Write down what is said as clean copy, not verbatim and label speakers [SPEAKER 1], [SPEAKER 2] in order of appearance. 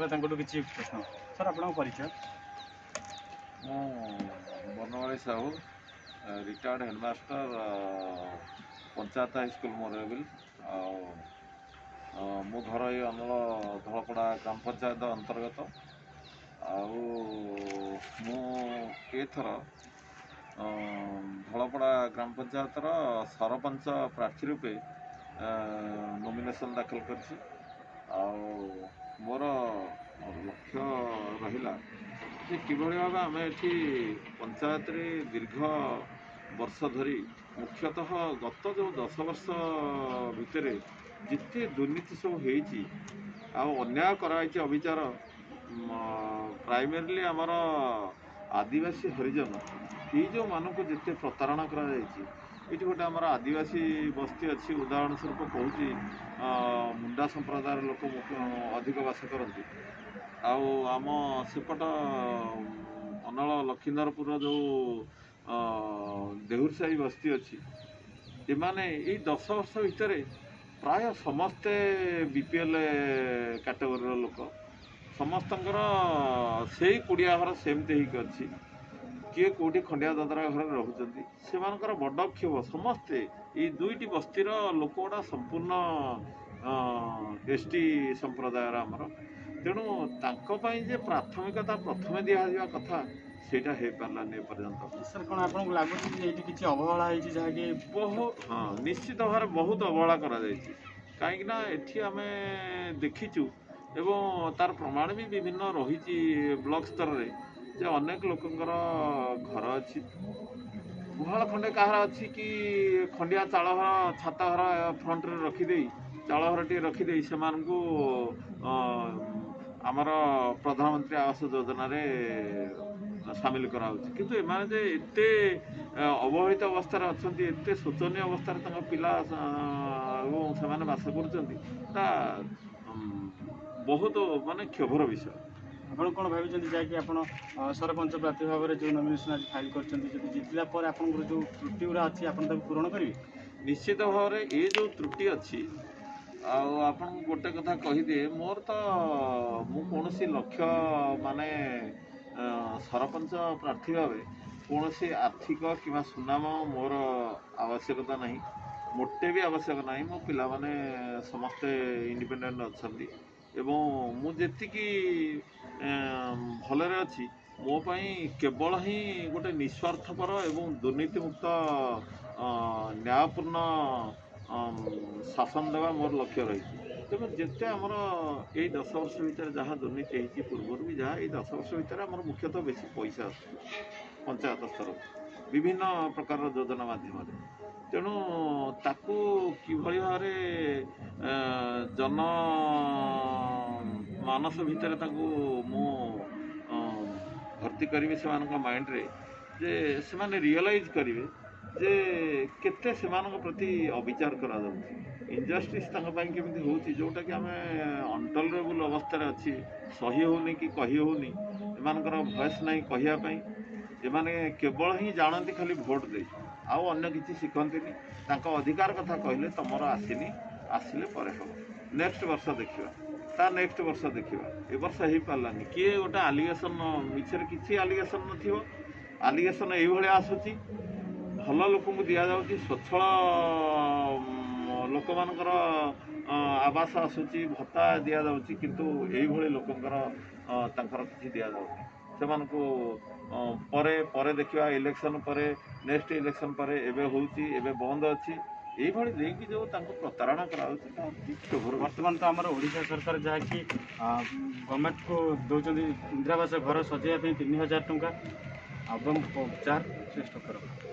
[SPEAKER 1] ନେବା ତାଙ୍କଠୁ କିଛି ପ୍ରଶ୍ନ। ସାର୍, ଆପଣଙ୍କ ପରିଚୟ?
[SPEAKER 2] ମୁଁ Banamali Sahu, retired headmaster, panchayat high school, Morbil. ଆଉ ମୋ ଘର ଏଇ ଅନଳ ଧଳପଡ଼ା ଗ୍ରାମ ପଞ୍ଚାୟତ ଅନ୍ତର୍ଗତ। ଆଉ ମୁଁ ଏଥର ଧଳପଡ଼ା ଗ୍ରାମ ପଞ୍ଚାୟତର ସରପଞ୍ଚ ପ୍ରାର୍ଥୀ ରୂପେ ନୋମିନେସନ୍ ଦାଖଲ କରିଛି। ଆଉ ମୋର ଲକ୍ଷ୍ୟ ରହିଲା ଯେ କିଭଳି ଭାବେ ଆମେ ଏଠି ପଞ୍ଚାୟତରେ ଦୀର୍ଘ ବର୍ଷ ଧରି, ମୁଖ୍ୟତଃ ଗତ ଯେଉଁ 10 ବର୍ଷ ଭିତରେ ଯେତେ ଦୁର୍ନୀତି ସବୁ ହେଇଛି ଆଉ ଅନ୍ୟାୟ କରାଯାଇଛି, ଅବିଚାର, ପ୍ରାଇମେରିଲି ଆମର ଆଦିବାସୀ, ହରିଜନ, ଏଇ ଯେଉଁମାନଙ୍କୁ ଯେତେ ପ୍ରତାରଣା କରାଯାଇଛି। ଏଇଠି ଗୋଟେ ଆମର ଆଦିବାସୀ ବସ୍ତି ଅଛି। ଉଦାହରଣ ସ୍ୱରୂପ କହୁଛି, ମୁଣ୍ଡା ସମ୍ପ୍ରଦାୟର ଲୋକ ଅଧିକ ବାସ କରନ୍ତି। ଆଉ ଆମ ସେପଟ ଅନଳ ଲକ୍ଷିନ୍ଦରପୁରର ଯେଉଁ ଦେହୁରସାହି ବସ୍ତି ଅଛି, ଏମାନେ ଏଇ 10 ବର୍ଷ ଭିତରେ ପ୍ରାୟ ସମସ୍ତେ ବିପିଏଲ୍ କାଟେଗୋରୀର ଲୋକ। ସମସ୍ତଙ୍କର ସେଇ କୁଡ଼ିଆ ଘର ସେମିତି ହେଇକି ଅଛି। କିଏ କେଉଁଠି ଖଣ୍ଡିଆ ଦଦରା ଘରେ ରହୁଛନ୍ତି। ସେମାନଙ୍କର ବଡ଼ କ୍ଷୋଭ। ସମସ୍ତେ ଏଇ ଦୁଇଟି ବସ୍ତିର ଲୋକ ଗୁଡ଼ା ସମ୍ପୂର୍ଣ୍ଣ ଏସ୍ ଟି ସମ୍ପ୍ରଦାୟର ଆମର। ତେଣୁ ତାଙ୍କ ପାଇଁ ଯେ ପ୍ରାଥମିକତା ପ୍ରଥମେ ଦିଆଯିବା କଥା, ସେଇଟା ହେଇପାରିଲାନି ଏପର୍ଯ୍ୟନ୍ତ।
[SPEAKER 1] ସାର୍, କ'ଣ ଆପଣଙ୍କୁ ଲାଗୁଛି ଯେ ଏଇଠି କିଛି ଅବହେଳା ହେଇଛି, ଯାହାକି
[SPEAKER 2] ବହୁତ, ହଁ, ନିଶ୍ଚିତ ଭାବରେ ବହୁତ ଅବହେଳା କରାଯାଇଛି। କାହିଁକି ନା ଏଠି ଆମେ ଦେଖିଛୁ ଏବଂ ତାର ପ୍ରମାଣ ବି ବିଭିନ୍ନ ରହିଛି ବ୍ଲକ ସ୍ତରରେ ଯେ ଅନେକ ଲୋକଙ୍କର ଘର ଅଛି, ଗୁହାଳ ଖଣ୍ଡେ କାହାର ଅଛି କି ଖଣ୍ଡିଆ ଚାଳ ଘର, ଛାତ ଘର ଫ୍ରଣ୍ଟରେ ରଖିଦେଇ, ଚାଳ ଘରଟିଏ ରଖିଦେଇ ସେମାନଙ୍କୁ ଆମର ପ୍ରଧାନମନ୍ତ୍ରୀ ଆବାସ ଯୋଜନାରେ ସାମିଲ କରାହେଉଛି। କିନ୍ତୁ ଏମାନେ ଯେ ଏତେ ଅବହେଳିତ ଅବସ୍ଥାରେ ଅଛନ୍ତି, ଏତେ ଶୋଚନୀୟ ଅବସ୍ଥାରେ ତାଙ୍କ ପିଲା ଏବଂ ସେମାନେ ବାସ କରୁଛନ୍ତି, ତା ବହୁତ ମାନେ କ୍ଷୋଭର ବିଷୟ।
[SPEAKER 1] ଆପଣ କ'ଣ ଭାବିଛନ୍ତି, ଯାହାକି ଆପଣ ସରପଞ୍ଚ ପ୍ରାର୍ଥୀ ଭାବରେ ଯେଉଁ ନମିନେସନ୍ ଆଜି ଫାଇଲ୍ କରିଛନ୍ତି, ଯଦି ଜିତିଲା ପରେ ଆପଣଙ୍କର ଯେଉଁ ତ୍ରୁଟି ଗୁଡ଼ା ଅଛି, ଆପଣ ତାକୁ ପୂରଣ କରିବେ?
[SPEAKER 2] ନିଶ୍ଚିତ ଭାବରେ ଏ ଯେଉଁ ତ୍ରୁଟି ଅଛି। ଆଉ ଆପଣଙ୍କୁ ଗୋଟେ କଥା କହିଦିଏ, ମୋର ତ ମୁଁ କୌଣସି ଲକ୍ଷ୍ୟ ମାନେ ସରପଞ୍ଚ ପ୍ରାର୍ଥୀ ଭାବେ କୌଣସି ଆର୍ଥିକ କିମ୍ବା ସୁନାମ ମୋର ଆବଶ୍ୟକତା ନାହିଁ, ମୋଟେ ବି ଆବଶ୍ୟକ ନାହିଁ। ମୋ ପିଲାମାନେ ସମସ୍ତେ ଇଣ୍ଡିପେଣ୍ଡେଣ୍ଟ ଅଛନ୍ତି ଏବଂ ମୁଁ ଯେତିକି ଭଲରେ ଅଛି, ମୋ ପାଇଁ କେବଳ ହିଁ ଗୋଟେ ନିସ୍ୱାର୍ଥପର ଏବଂ ଦୁର୍ନୀତିମୁକ୍ତ ନ୍ୟାୟପୂର୍ଣ୍ଣ ଶାସନ ଦେବା ମୋର ଲକ୍ଷ୍ୟ ରହିଛି। ତେଣୁ ଯେତେ ଆମର ଏଇ 10 ବର୍ଷ ଭିତରେ ଯାହା ଦୁର୍ନୀତି ହେଇଛି, ପୂର୍ବରୁ ବି ଯାହା, ଏଇ 10 ବର୍ଷ ଭିତରେ ଆମର ମୁଖ୍ୟତଃ ବେଶୀ ପଇସା ଆସୁଛି ପଞ୍ଚାୟତ ସ୍ତରକୁ ବିଭିନ୍ନ ପ୍ରକାରର ଯୋଜନା ମାଧ୍ୟମରେ। ତେଣୁ ତାକୁ କିଭଳି ଭାବରେ ଜନ ମାନସ ଭିତରେ ତାକୁ ମୁଁ ଭର୍ତ୍ତି କରିବି ସେମାନଙ୍କ ମାଇଣ୍ଡରେ ଯେ ସେମାନେ ରିଅଲାଇଜ୍ କରିବେ ଯେ କେତେ ସେମାନଙ୍କ ପ୍ରତି ଅବିଚାର କରାଯାଉଛି, ଇନଜଷ୍ଟିସ୍ ତାଙ୍କ ପାଇଁ କେମିତି ହେଉଛି, ଯେଉଁଟାକି ଆମେ ଅନଟଲରେବୁଲ୍ ଅବସ୍ଥାରେ ଅଛି, ସହି ହେଉନି କି କହି ହେଉନି। ଏମାନଙ୍କର ଭଏସ୍ ନାହିଁ କହିବା ପାଇଁ। ଏମାନେ କେବଳ ହିଁ ଜାଣନ୍ତି ଖାଲି ଭୋଟ୍ ଦେଇ, ଆଉ ଅନ୍ୟ କିଛି ଶିଖନ୍ତିନି। ତାଙ୍କ ଅଧିକାର କଥା କହିଲେ ତମର ଆସିନି, ଆସିଲେ ପରେ ହେବ, ନେକ୍ସଟ ବର୍ଷ ଦେଖିବା, ତା ନେକ୍ସଟ ବର୍ଷ ଦେଖିବା, ଏ ବର୍ଷ ହେଇପାରିଲାନି। କିଏ ଗୋଟେ ଆଲିଗେସନ୍, ମିଛରେ କିଛି ଆଲିଗେସନ୍ ନଥିବ, ଆଲିଗେସନ୍ ଏଇଭଳିଆ ଆସୁଛି। ଭଲ ଲୋକଙ୍କୁ ଦିଆଯାଉଛି, ସ୍ୱଚ୍ଛଳ ଲୋକମାନଙ୍କର ଆବାସ ଆସୁଛି, ଭତ୍ତା ଦିଆଯାଉଛି, କିନ୍ତୁ ଏଇଭଳି ଲୋକଙ୍କର ତାଙ୍କର କିଛି ଦିଆଯାଉନି। ସେମାନଙ୍କୁ ପରେ ପରେ ଦେଖିବା, ଇଲେକ୍ସନ୍ ପରେ, ନେକ୍ସଟ ଇଲେକ୍ସନ୍ ପରେ, ଏବେ ହେଉଛି, ଏବେ ବନ୍ଦ ଅଛି, ଏଇଭଳି ଦେଇକି ଯେଉଁ ତାଙ୍କୁ ପ୍ରତାରଣା କରାଯାଉଛି, ତା ଅତି କ୍ଷୋଭର ବିଷୟ।
[SPEAKER 1] ବର୍ତ୍ତମାନ ତ ଆମର ଓଡ଼ିଶା ସରକାର ଯାହାକି ଗଭର୍ଣ୍ଣମେଣ୍ଟକୁ ଦେଉଛନ୍ତି ଇନ୍ଦିରାବାସ ଘର ସଜେଇବା ପାଇଁ 3000 ଟଙ୍କା ଏବଂ ଚାର ଶ୍ରେଷ୍ଠ କର।